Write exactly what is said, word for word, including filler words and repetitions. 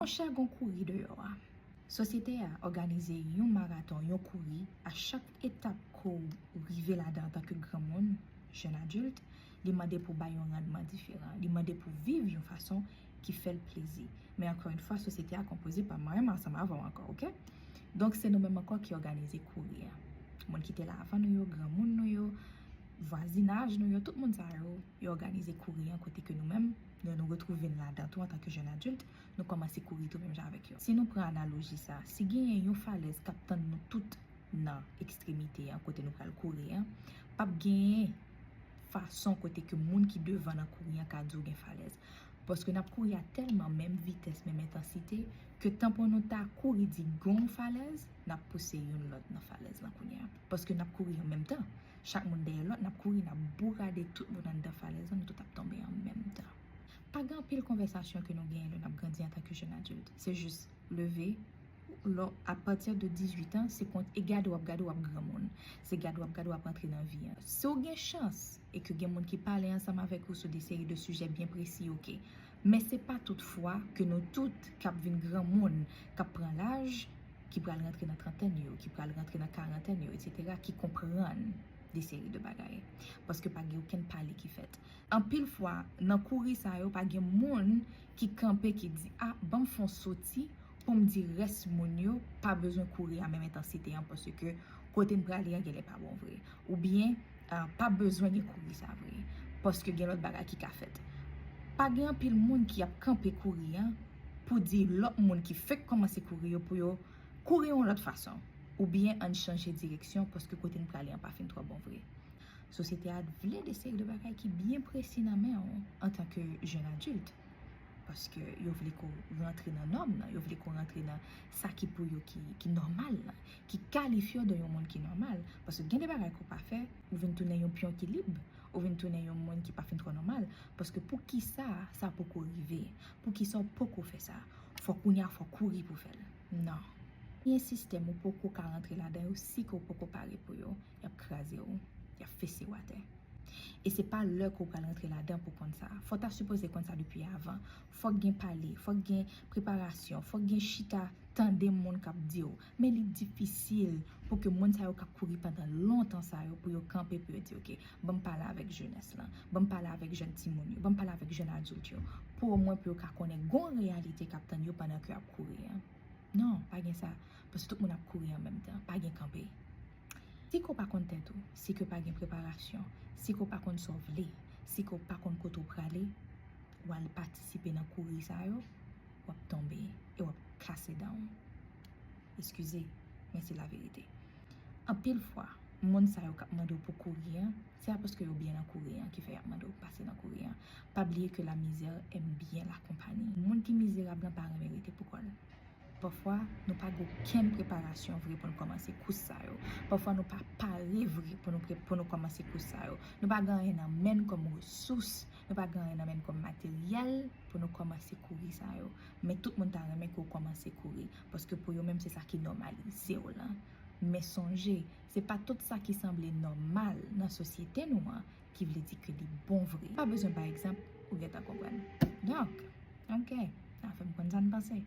Monchè, gon kouri deyò a. Sosyete a òganize yon maraton, yon kouri. A chak etap ke w rive ladan antanke granmoun, jèn adilt, li mande pou w bay yon randman diferan. Li mande pou w viv yon fason ki fè l plezi. Men ankò yon fwa, sosyete a konpoze pa mwen menm ansanm avè w ankò, oke? Donk, se nou menm ankò ki òganize kouri a. Moun ki te la avan nou yo, granmoun nou yo, vwazinaj nou yo, tout moun sa yo, yo òganize kouri an kote ke nou menm, nou, nou retwouve n ladan tou antanke jèn adilt, nou kòmanse kouri tou menm jan avèk yo. Si nou pran analoji sa, si genyen yon falèz k ap tann nou tout nan ekstremite an, kote nou pral kouri an, p ap genyen fason kote ke moun ki devan nan kouri an ka di w gen falèz. Paske n ap kouri a tèlman menm vitès, menm entansite, ke tan pou nou ta kouri di gon falèz, n ap pouse youn lòt nan falèz lan kounye a. Paske n ap kouri an menm tan. Chak moun dèyè lòt, n ap kouri, n ap bourade tout moun anndan falèz lan, nou tout ap tonbe an menm tan. Pa gen anpil konvèsasyon ke nou genyen lè n ap grandi antanke jèn adilt. Se jis leve, lò, apati de dizuit an, se kont, e gade w ap gade w ap granmoun. Se gade w ap gade w ap rantre nan vi an. Si w gen chans e ke gen moun ki pale ansanm avèk ou sou de seri de sijè byen presi, oke. Men se pa tout fwa ke nou tout k ap vin granmoun, k ap pran laj, ki pral rantre nan trantèn yo, ki pral rantre nan karantèn yo, etsetera, ki konprann de seri de bagay. Paske pa gen okenn pale ki fèt. Anpil fwa, nan kouri sa yo, pa gen moun ki kanpe, ki di, "A, ban m fè yon soti pou m di rès moun yo pa bezwen kouri a menm entansite an, paske kote n prale an genlè pa bon vre." Oubyen, a, pa bezwen gen kouri sa vre, paske gen lòt bagay ki ka fèt. Pa gen anpil moun ki ap kanpe kouri an pou di lòt moun ki fèk kòmanse kouri yo pou yo kouri yon lòt fason, oubyen ann chanje direksyon paske kote n prale an pa fin twò bon vre. Sosyete a vle de seri de bagay ki byen presi nan men w antanke jèn adilt. Paske yo vle ke w rantre nan nòm nan, yo vle ke w rantre nan sa ki pou yo ki, ki nòmal lan, ki kalifye w de yon moun ki nòmal. Paske gen de bagay ke w pa fè, ou vin tounen yon pyon ki lib, ou vin tounen yon moun ki pa fin twò nòmal. Paske poukisa sa poko rive? Poukisa w poko fè sa? Fò kounye a, fò kouri pou fè l. Non. Gen sistèm ou poko ka rantre ladan yo si ke w poko pare pou yo. Y ap kraze w, y ap fese w atè. E se pa lè ke w pral rantre ladan pou konn sa. Fò w ta sipoze konn sa depi avan. Fòk gen pale, fòk gen preparasyon, fòk gen chita tande moun k ap di w. Men li difisil pou ke moun sa yo k ap kouri pandan lontan sa yo, pou yo kanpe, pou yo di, "Oke, ban m pale avèk jenès lan, ban m pale avèk jèn timoun yo, ban m pale avèk jèn adilt yo," pou omwen pou yo ka konnen gon reyalite k ap tann yo pandan ke y ap kouri an. Non, pa gen sa. Paske tout moun ap kouri an menm tan. Pa gen kanpe. Si ke w pa konn tèt ou, si ke pa gen preparasyon, si ke w pa konn sa w vle, si ke w pa konn kote w prale, w al patisipe nan kouri sa yo, w ap tonbe e w ap kase dan w. Eskize, men se laverite. Anpil fwa, moun sa yo k ap mande w pou kouri an, se pa paske yo byen nan kouri an ki fè y ap mande w pase nan kouri an. Pa bliye ke la misère aime bien la compagnie. Moun ki mizerab lan pa renmen rete pou kò l. Pafwa, nou pa gen okenn preparasyon vre pou nou kòmanse kous sa yo. Pafwa, nou pa pare vre pou nou pre-, pou nou kòmanse kous sa yo. Nou pa gen anyen nan men n kòm resous, nou pa gen anyen nan men n kòm materyèl pou nou kòmanse kouri sa yo. Men tout moun ta renmen ke w kòmanse kouri, paske pou yo menm se sa ki nòmalize w lan. Men sonje, se pa tout sa ki sanble nòmal nan sosyete nou an ki vle di ke li bon vre. Pa bezwen bay egzanp, ou gentan konprann. Donk, oke, sa fè m konn sa n panse.